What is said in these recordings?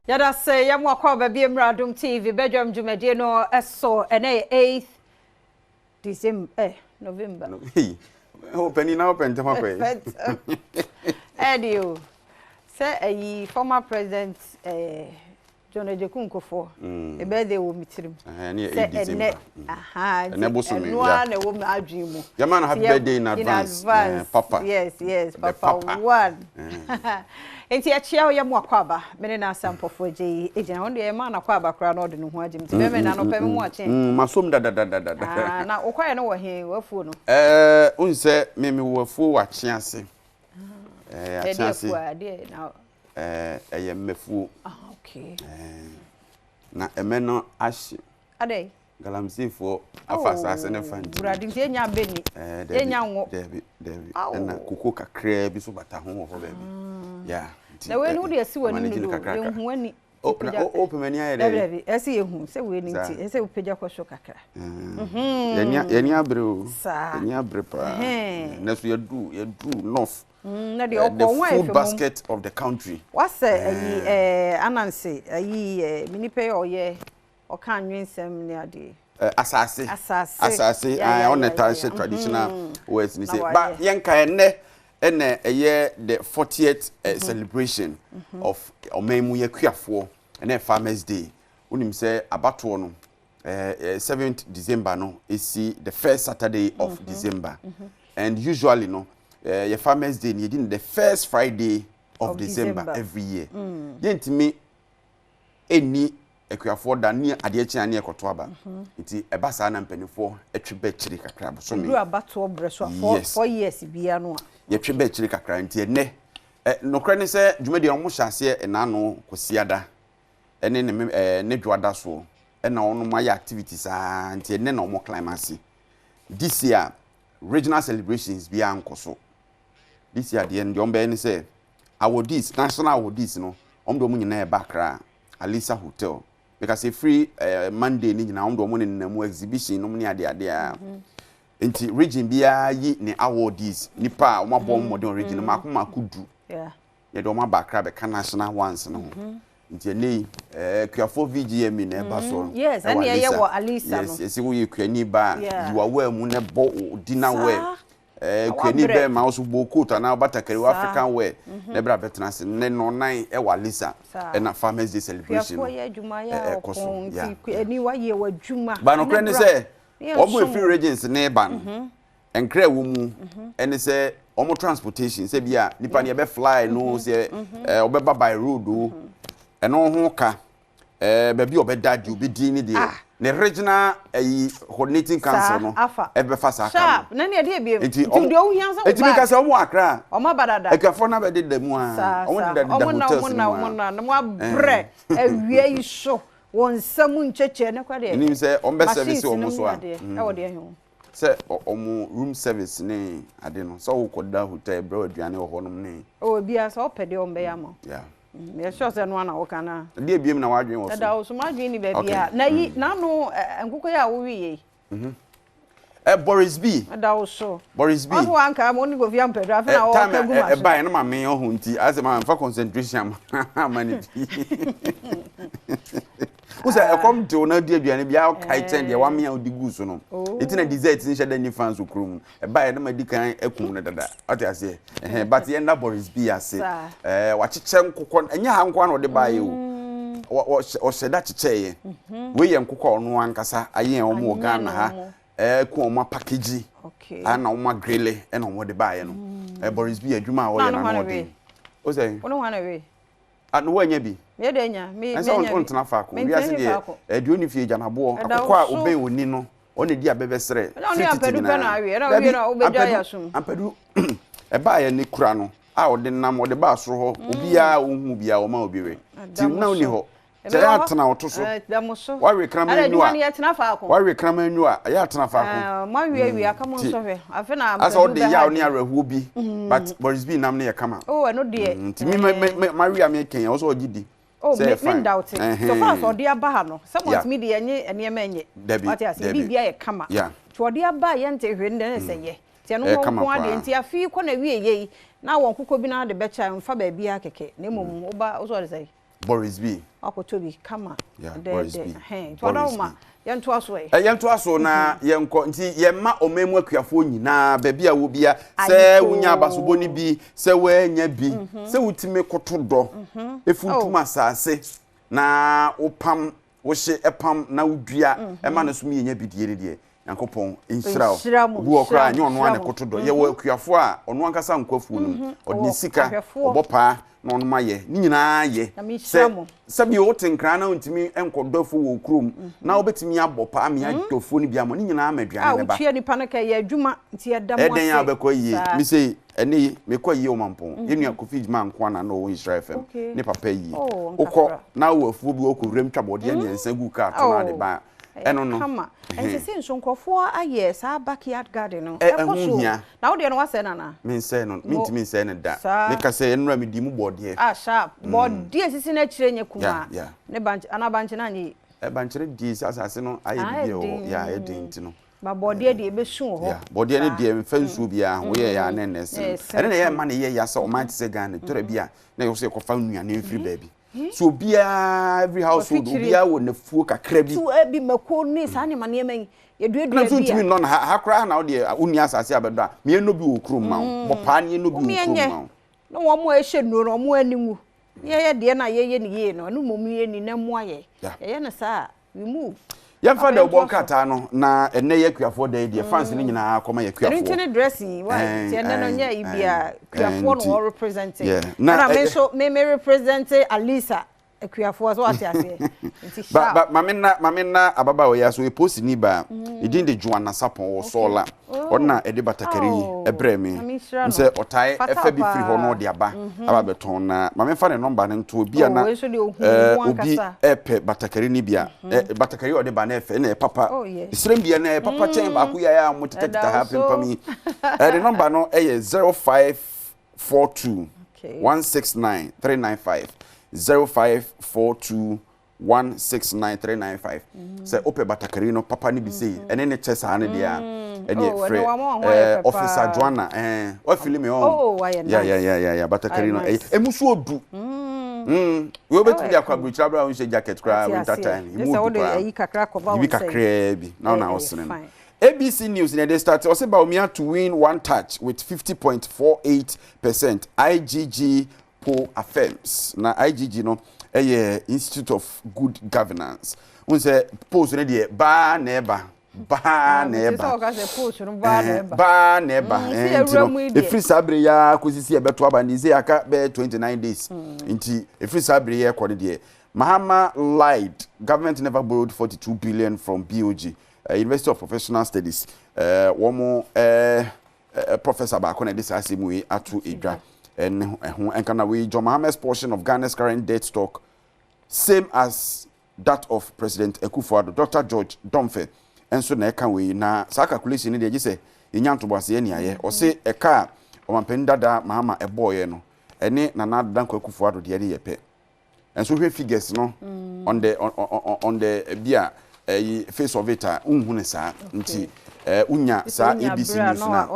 Yɛda se yɛ mo akɔ aba bio mmra Adom TV badwam dwumadie no so. Ɛnɛ yɛ 8th December, eh, November. Hey, oh, panin na wopɛ ntɛm akɔ yi. Ɛde o, sɛ ayi former president eh, John Agyeku Nkofoɔ, mm. ne birthday wɔ me tirim. Sɛ ɛnɛ, aha, nti ɛno ara na ɛwɔ m'adwene mu. Yɛma no happy birthday in advance. In advance. Papa. Yes, Papa, papa. One. Nti ɛkyea wo yɛ mo akwaaba me ne Nasa Mpɔfoɔ Agyei gyina hɔ deɛ yɛmaa no akwaaba koraa na ɔde ne ho agye me nti bɛmɛ na anɔpa me mu akye. Masom dadadadada. Ah, na wo kwaeɛ no wɔ he w'afuo no? Ɛɛ, wohu sɛ me mewɔ afuo wɔ Akyease. Ɛɛ, Akyease. Ɛdeɛ afuo a, ɛdeɛ na. Ɛɛ, ɛyɛ mmɛfuo. Ah, okay. Ɛɛ, na ɛmɛ no ahye. Adɛn? Galamseyfoɔ afa asaase no fa nti. Wurade nti yɛnya abɛ ni. Yɛnya ngo. Daabi daabi ɛna koko kakraa bi so bata ho wɔ hɔ baabi. Ah. Yeah. Na wei no wode asi w'anim dodo yɛnhu w'ani. Oh, na o pɛ m'ani ayɛ dɛ. Dabi dabi ɛsɛ yɛhu sɛ wei no nti ɛsɛ wopagya kɔ soro kakra. Yɛni yɛni abere o. Saa. Yɛni abere paa. Na so yɛdu yɛdu north. Na deɛ ɔkɔ ho ayɛ fɛ mom. The food basket of the country. Wasɛ ayi ɛɛ ananse ayi ɛɛ me nipa yi ɔyɛ. Ɔka anwensɛm ne adeɛ. Eh, asase. Asase. Asase, Yeah, yeah, ɔna yeah, ɛtaa yeah, hyɛ yeah. traditional words ni Na sɛ. wayɛ. Ba yɛnka ɛnnɛ ɛna ɛyɛ the 40th eh, celebration of ɔman mu yɛkuafoɔ ɛnɛ yɛ Farmers Day. Wonim sɛ abatoɔ no eh, eh, 7th December no ɛsi the first Saturday of December. And usually no eh, yɛ Farmers Day no yɛdi no the first Friday of, Of December, December. every year. Yɛntumi ɛnni akuafoɔ da ne adeɛ kye a ne yɛkɔto aba nti ɛba saa na mpanimfoɔ twe ba akyire kakra bosome Ɛduru abatoɔ berɛ so a Yes. 4 years biara no a. Yɛtwe ba akyire kakra nti ɛnnɛ ɛ nokorɛ ne sɛ dwumadie no wɔhyɛ aseɛ ɛnaano Kwasiada ɛne ne mem ɛɛ ne dwoada soɔ ɛna wɔnom ayɛ activities aa nti ɛnnɛ na wɔn climax this year regional celebrations biara nkɔ so. This year deɛ no deɛ wɔbɛyɛ ne sɛ awardees, national awardees no wɔn de wɔn nyinaa ɛba Accra, Alisa Hotel. Because ɛfiri eh, Monday ne nyinaa wɔn de wɔn nenam mu exhibition nom ne adeade a. Nti region biara yi ne awardees, nipa a wɔn abɔ wɔn mmɔden wɔ region no mako mako du. Yɛde wɔn aba Accra bɛka national ones no ho. Nti ɛnɛ yi eh, Kuafoɔ VGME na ɛba soɔ no. Yes, ɛwɔ ɛne ɛyɛ wɔ Alisa no. Yes, yɛsɛ woyɛ kuani ba a, yi w'awaa mu na bɔ wo dinner wear. Saa. Eh, Na kuani wabrɛ. bɛɛ ma wo so bɔ coat anaa batakari wɔ Saa. African wear na ɛbrɛ abɛtena ase nnɛ nnɔnnan ɛwɔ Alisa Saa. ɛna Farmers Day celebration no Kuafoɔ yɛ adwuma yɛ ɛ- ɛkɔ so. ɔpɔn Yeah, nti yeah. ani wayɛ w'adwuma. Ba Ne nokorɛ ne bra. sɛ Ne yɛn wɔn a som ɛfiri wo. regions ne ba no nkra ɛwɔ mu ɛne sɛ wɔn transportation sɛ bi a nipa no yɛbɛ fly no sɛ ɛ, ɔbɛba by road o ɛno ho ka ɛɛ baabi a ɔbɛda deɛ ɔbɛdi ne deɛ Ah. ne regional ɛyi coordinating council no afa. ɛbɛfa saa ka Sharp. no Na ne ɛdeɛ biem. nti Nti deɛ wohia sɛ wo nti meka bag. sɛ ɔmo Accra Ɔmo aba dada. akuafoɔ no abɛdeda mu a Saa ɔmo saa. deda deda Ɔmo na hotels ɔmo no na mu ɔmo a na na mo abrɛ awia yi so wɔn nsa mu nkyɛkyɛ ne kora deɛ. Menim sɛ ɔmo bɛ service Machines ɔmo no so mu a adeɛ ɛwɔ deɛ ho. Sɛ ɔmo room service ne ade no sɛ wokɔ da hotel brɛ wo aduane wɔ hɔnom ne. Oh ebia sɛ ɔpɛ deɛ ɔmo bɛyɛ ama wo. Yeah. Yɛ sure sɛ ɛno ara na woka na. Ɛdeɛ ebiem na w'adwene wɔ so. Ɛda wo so m'adwene ni baabi a. Na yi n'ano nkokɔ yi a wowe yɛ yi. Ɛ Boris B. Ɛda wo so. Boris B. Ɔno wanka mo ne Kofi Ampadu afei na ɔka gu ma so. Ɛbaeɛ no ma me ɔho nti asɛ ma mfa concentration ama ama ne bi. Wo sɛ ɛkɔm de wo na di aduane bi a ɔkae kyɛn deɛ wamea wodi gu so no. Nti na dessert nhyɛ da ni fans wɔ kurom. Ɛbaeɛ no ma di kan akum no dada. Ɔte aseɛ. Ɛhɛn but yɛn da Boris B ase. Ɛɛ wakyekyɛ nkokɔ ɛnyɛ ha nko ara na ɔde baeɛ o. Ɔhyɛ da kyekyɛeɛ. Wei yɛ nkokɔ a ɔno ankasa ayɛ wɔn wɔ Ghana ha. Ɛɛ ku wɔn apakegyi. Ɛna wɔn agrele ɛna wɔn de baeɛ no. Ɛɛ Boris B adwuma a ɔyɛ no ano ɔden. O sɛ. Wo ne hwan na we? Ah, no woanya bi? Me de anya. Me Ɛsɛ me anya bi. ɔntena faako. Mentena Wiase ni deɛ, faako. ɛdeɛ ɔni fie gya n'aboɔ. Ɛda Akokɔ wo a so. ɔbɛn oni no, ɔna ɛdi abɛbɛsrɛ. Ɛna ɔne Firi tete ampadu pɛ na nyinaa. awe. Ɛna Dabi, ɔwie na wobɛgya ampadu, yɛ asom. ampadu ɛbaeɛ ne kura no a ɔde nam, ɔde baa soro hɔ. Obiara a ɔhu biara, ɔma obi we. Ɛda Nti mo na ɔni so. hɔ. Sɛ Ɛbɛwɔ ɛyɛ hɔ. atena ɔto so. Ɛda mo so. Wawe kraman Ɛna nyu adwuma a, no yɛtena faako. wawe kraman nyu a, ɛyɛ atena faako. Ɛɛ, moawe awie aka mo Nti, nsɔhwɛ. Afe na asɛ ampadu ɔde bɛha yaw ne adwene. awerɛhoɔ bi, but Boris B nam no yɛ kama. Oh, ɛno deɛ. Nti me, me, me, me, mawe a meka yi, ɛwɔ sɛ ɔgye di. Oh, Sɛ me ɛyɛ me fine. doubt. So far as Ɛhɛn. ɔde aba ha no, sɛ Yeah. mɔntumi deɛ ɛnye nneɛma ɛnyɛ. Dabi, Wate ase, dabi. biribi ayɛ kama. Yeah. Nti ɔde aba a yɛnte hwee no deɛ na ɛsɛ yɛ. Nti ɛno Ɛyɛ hɔ kama nko ara deɛ paa. nti afe yi kɔ na wie yɛ yi na wɔn nkokɔ bi na de bɛkyɛ a mfa baabiara kɛkɛ na mmom woba wo sɛ ɔde sɛ. Boris B. Wakɔtɔ bi kama. Yeah, Boris B. Nti ɔdɔ ma yɛntoa so ɛ. Yɛntoa so na yɛnkɔ nti yɛma ɔman mu akuafoɔ nyinaa baabi a wɔ bia sɛ wonya abasobɔ no bi sɛ woanya bi mhm. sɛ wotumi koto dɔ mhm. efuntum oh. asase na wopam wohye pam na wodua mhm. ma no so mmienya bi die no deɛ Nyankopɔn nhyira wo. Obi wɔ koraa nyɛ ɔno ara na ɛkoto dɔ. Yɛwɔ akuafoɔ a ɔno ankasa nkɔ afuo no mu. Ɔde ne sika, ɔbɔ paa na ɔnom ayɛ. Ne nyinaa yɛ. Sɛ sɛbi wote nkran na wontumi nkɔdɔ afuo wɔ wo kurom na wobɛtumi abɔ paa ma yɛadɔ afuo no bi ama wo. Ne nyinaa ma aduane no ba. Ɛdɛn a wobɛkɔ ayie? Me sei, ɛnɛ yi, mekɔ ayie wɔ Mampong. Yɛn nua Kofi Gyimah nkoa na na ɔwɔ Nhyira FM. Ne papa ayie. Wokɔ na wowɔ afuo bi wɔ hɔ, wokɔ wuram twa bɔdeɛ mmiɛnsa gu kaa to na ade ba a, Ɛyɛ kama. And sesei nso nkurɔfoɔ ayɛ saa backyard garden no. Ɛkɔ so o. Na wo deɛ no woasɛe no anaa? Mensɛe no. Mentumi nsɛe no da. Meka sɛ nnora medii mu bɔɔdeɛ. Ah sharp. Bɔɔdeɛ sisi no akyire nyɛ kumaa. Ne bankye anaa bankye no anyɛ yie? Bankye no deɛ sɛ asase no ayɛ biribi wɔ hɔ. Yeah, ayɛ den nti no. Ba bɔɔdeɛ deɛ ɛbɛsu wɔ hɔ. Yeah, bɔɔdeɛ no deɛ mfa nsuo biara ho. Woyɛ yɛ a na ɛna ɛsene. Ɛno na ɛyɛ ma no yɛ ya sɛ ɔman te sɛ Ghana. Tɔrɔ bi a na ɛwɔ sɛ yɛkɔfa nnuane mfiri baabi. So obiara every household obiara wɔ n'afuo kakra bi. So ebi mako ne saa nneɛma nneɛma yi yɛduadua bi a. Ɛna nso ntumi nnɔ no ha ha koraa na wodeɛ wonni asase a bɛdɔ a meɛ nnɔ bi wɔ kurom ma wo mm. bɔ paa ne yɛnnɔ bi wɔ kurom ma wo. Na wɔn a ɛhyɛ nnuro no wɔn ani nwu ne yɛyɛ deɛ no a yɛyɛ no yie no ɛno mmom yɛni na mmoa yɛ yɛyɛ no saa a we move. Yɛmfa dawubɔ nkrataa no na ɛnnɛ yɛ akuafoɔ da yi deɛ fans no nyinaa kɔma yɛ akuafoɔ. Ɛno nti ne dressing yi why nti ɛnnɛ no nyɛ yi bia akuafoɔ na wɔ represent ɛna me nso me me represent Alisa akuafoɔ so wate aseɛ nti sharp. Ba mame na mame na ababaawa yi aso yɛ posini baa ne din de Joanna Sapon wɔ Sɔɔla. Ɔno na ɛde batakari yi oh, brɛɛ me. N sɛ ɔtae ɛfɛ bi firi hɔ na ɔde aba mhm. aba bɛtɔn na ma memfa ne nɔmba no nto obi a na oh, obi ɛpɛ batakari no bi a mhm. batakari a ɔde ba no ɛfɛ na ɛpapa oh, ɛsrɛm bia na ɛpapa kyɛn mm. baako yi a wɔtetateta ha pempam yi ne nɔmba no ɛyɛ 0542 169 395 0542 169395 sɛ wopɛ batakari no papa no bi sei mm-hmm. ɛne ne kyɛ saa no deɛ a mm. ɛneɛ oh, frɛ eh, officer Joanna eh, wafili me ɔn oh, ya ya ya ya ya batakari no ɛyɛ emu so odu mm. mm. wei wobɛtumi de akɔ aburokyire abira a wonhyɛ jacket koraa winter time emu odu koraa bibi kakraa bi na ɔna ɔsene no ABC News na ɛde start ɔsɛ Bawumia to win one touch with 50.48 percent IGG Poll affirms. Na IGG no yɛ Institute of Good Governance. Wohu sɛ polls no deɛ baa na ɛba baa na ɛba baa na ɛba nti no ɛfiri saa bere yi ara kɔsi sɛ yɛbɛto aba no sɛ aka bɛyɛ 29 days nti ɛfiri saa bere yi ɛkɔ no deɛ Mahama lied government never borrowed 42 billion from BOG uh, University of Professional Studies uh, wɔn uh, Professor baako na ɛde saa asɛm wei ato edwa ɛne ɛho ɛnka na wei John Mahama's portion of Ghana's current debt stock same as that of President Akufo-Addo Dr. George Domfe nso na ɛka wei na saa calculation no deɛ gye sɛ yɛnya ntoboaseɛ ne ayɛ ɔse ɛka a ɔmampanin dada Mahama ɛbɔɔyɛ no ɛne Nana Addo Dankwa Akufo-Addo deɛ no yɛ pɛ Nso hwɛ figures no on the on, on, on the bi a ɛyi face of it a nhu ne saa nti ɛɛ wonya saa ABC news na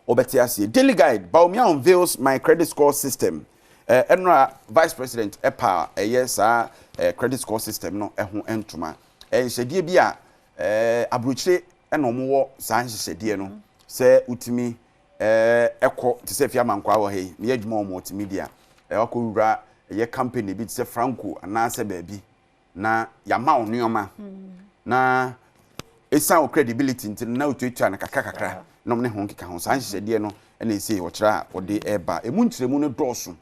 wɔbɛte aseɛ. Daily Guide Bawumia unveils my credit score system ɛɛ ɛnora vice president ɛpa ɛyɛ saa ɛɛ credit score system no ɛho ntoma ɛɛ nhyɛdeɛ bi a ɛɛ aburokyire ɛna wɔn wɔ saa nhyehyɛdeɛ no sɛ wotumi Ɛkɔ te sɛ Fia Mankwaa wɔ ha yi, meyɛ adwuma wɔ multimedia, wakɔwura ɛyɛ company bi te sɛ Franco anaasɛ baabi na yɛama wo nneɛma na ɛsiane wo credibility nti no na wotuatua no kakra kakra nom ne ho nkeka ho. Saa nhyehyɛdeɛ no na ɛsei wɔkyerɛ a wɔde ɛba. Ɛmu nkyerɛmu no dɔɔso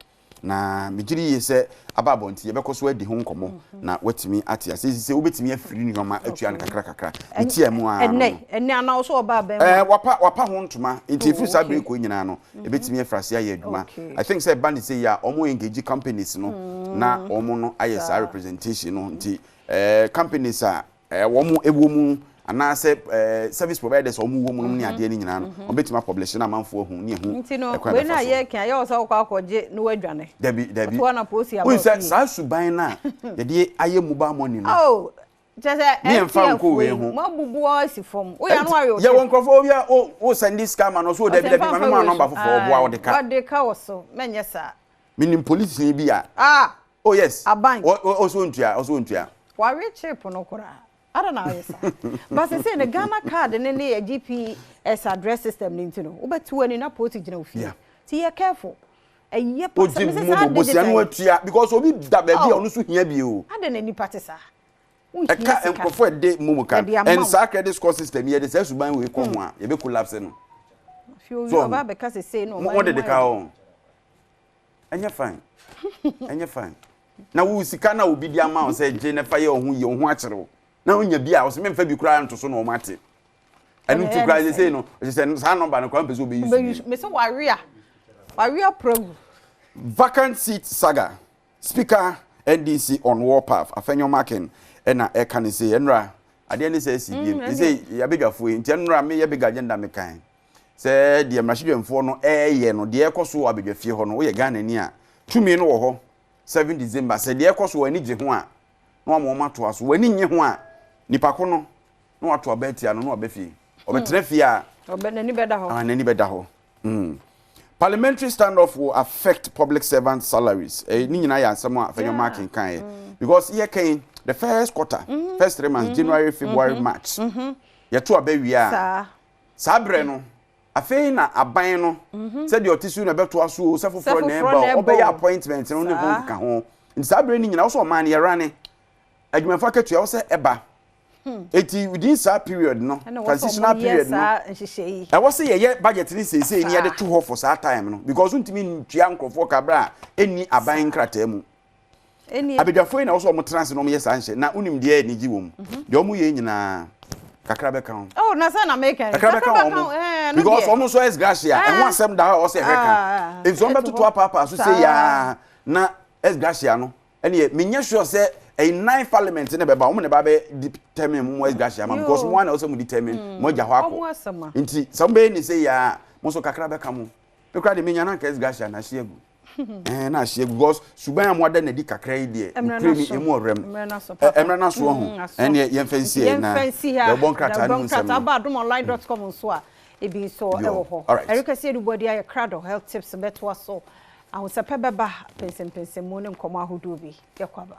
Na megye di yie sɛ aba abɔnten yɛbɛkɔ so adi ho nkɔmmɔ na woatumi ate ase. Sɛ wobɛtumi afiri nneɛma atua no kakra kakra. Ne tia mu ara no. Ɛnɛ, ɛnɛ anaa ɔsɛ ɔba abɛn mu? Ɛɛ, wapa, wapa ho ntoma. Nti ɛfiri saa bere kɔ nyinaa no, ɛbɛtumi afiri ase ayɛ adwuma. I think sɛ ɛba ne sɛ yi a, wɔn engage companies no na wɔn no ayɛ saa representation no. Nti ɛɛ companies a Eh, wɔn wɔ mu anaasɛ eh, service providers a wɔn wɔ mu nom ne mhm. adeɛ no nyinaa no mhm. wɔn bɛtumi apublish na amanfoɔ ahu ne ehu nti no wei na yɛ kan ayɛ wɔ sɛ wokɔ akɔgye na wadwane dabi dabi wohu sɛ saa suban no a yɛde ayɛ mobile money no oh, kyɛ sɛ ne yɛmfa nkɔ wei ho moabubu asi fam woyɛ no ayɛ yɛwɔ nkurɔfoɔ bi a wo sɛnde sika ma no so dabi dabi ma me ma nɔmba foforɔ ɔboa wɔde ka wɔde ka wɔ so mɛnyɛ saa menim polisini bi a ah. Oh yes. Aban. Ɔsɛ ontua, ɔsɛ ontua. Wawe chip no koraa. Ada na ayɛ saa. But sɛ ne Ghana card ne ne yɛ GPS address system ne nti no, wobɛte w'ani na polisi gyina wo fie. Ti yɛ careful. Ɛyɛ pa sɛ mesɛ saa digital. Ogye atua because obi da baabi a ɔno nso hia bi o. Ada na nipa te saa. Ɛka nkurɔfoɔ ɛde momo ka and saa credit score system yɛde saa suban wei kɔ ho a yɛbɛ collapse no. So ɔba abɛka sese no ɔman mo de de ka ho. Ɛnyɛ fine. Ɛnyɛ fine. Na wo sika na obi di ama wo sɛ gye na fa yɛ ɔho yie ɔho akyere wo. Na wonya bi a ɔsɛ memfa bi koraa nto so na ɔmo ate. Ɛno nti koraa sɛ no ɔkyɛ sɛ saa nɔmba no koraa mpɛ sɛ ɔbɛyi so bi. Mese wawea. Wawea pragu. Vacant seat saga. Speaker NDC on war path. Afenyo Markin ɛna ɛka ne se ɛnora adeɛ ne sɛ asi biem. Ne sɛ yɛabɛdwafoɔ yi nti ɛnora meyɛ big agenda mekan. Sɛ deɛ mmarahyɛdwamfoɔ no reyɛ no, deɛ ɛrekɔ so wɔ abadwafie hɔ no, woyɛ Ghanani a, tumi no wɔ hɔ 7 December. Sɛ deɛ ɛrekɔ so w'ani gye ho a, na wama wɔn atoa so. W'ani nnye ho a, nipa ko no, na wato aba atia no, na waba fie. Ɔbɛtena fie a, n'ani bɛda hɔ. Ah, n'ani bɛda hɔ. Mm. Parliamentary standoff will affect public servant salaries. Eh, ne nyinaa yɛ asɛm a Afenyo Markin kaeɛ. Because yɛ kan the first quarter, first 3 months, January, February, March. Yɛto aba wie a, Saa berɛ no, afei na aban no, sɛdeɛ ɔte so na ɛbɛtoa so o, sɛ foforɔ na ɛba o, ɔbɛyɛ appointment no ne ho nkeka ho. Nti saa berɛ no nyinaa, wo sɛ ɔman no yɛrane, adwumayɛfoɔ akatua wo sɛ ɛba. Eti within saa period no, transitional period no, ɛwɔ sɛ yɛyɛ budget no seesei ne yɛde to hɔ for saa time no, because wontumi ntua nkurɔfoɔ ka berɛ a ɛnni aban nkrataa mu. Abadwafoɔ yi na wɔsɛ wɔn tena ase na wɔyɛ saa nhyɛ na wonim deɛ anigye wɔ mu. Deɛ wɔn yɛ nyinaa kakra bɛka ho. Oh, na sɛ na meka kakra bɛka wɔn mo because wɔn nso ex gratia ɛho asɛm da hɔ a wɔsɛ ɛhwɛ ka nti wɔn bɛtoto apaapaa so sɛ yaa na ex gratia no ɛneɛ menyɛ sure sɛ ɛyɛ nine parliament ne bɛba wɔn na ɛba bɛ determine mo ex gratia ma because mo ana wɔsɛ mo determine mo agya hɔ akɔ nti sɛ wɔn bɛyɛ ne sɛ yaa mo nso kakra bɛka mo mekura de menya na nka ex gratia na ahye agu. Ɛɛ na ahyeɛ because suban a moada no adi kakra yi deɛ nokorɛ ni ɛmu ɔwerɛm. Ɛmmerɛ no aso ɔho ɛneɛ yɛmfa nsi ɛ na yɛbɔ nkrataa no mu nsɛm no. Aba adomonline.com nso a ebi nso ɛwɔ hɔ. Eric Asiedu Boadi ayɛ krado health tips bɛtoa so. Ahosɛpɛ bɛba pɛnsɛmpɛnsɛmu ne nkɔmmɔ ahodoɔ bi. Yɛkɔ aba.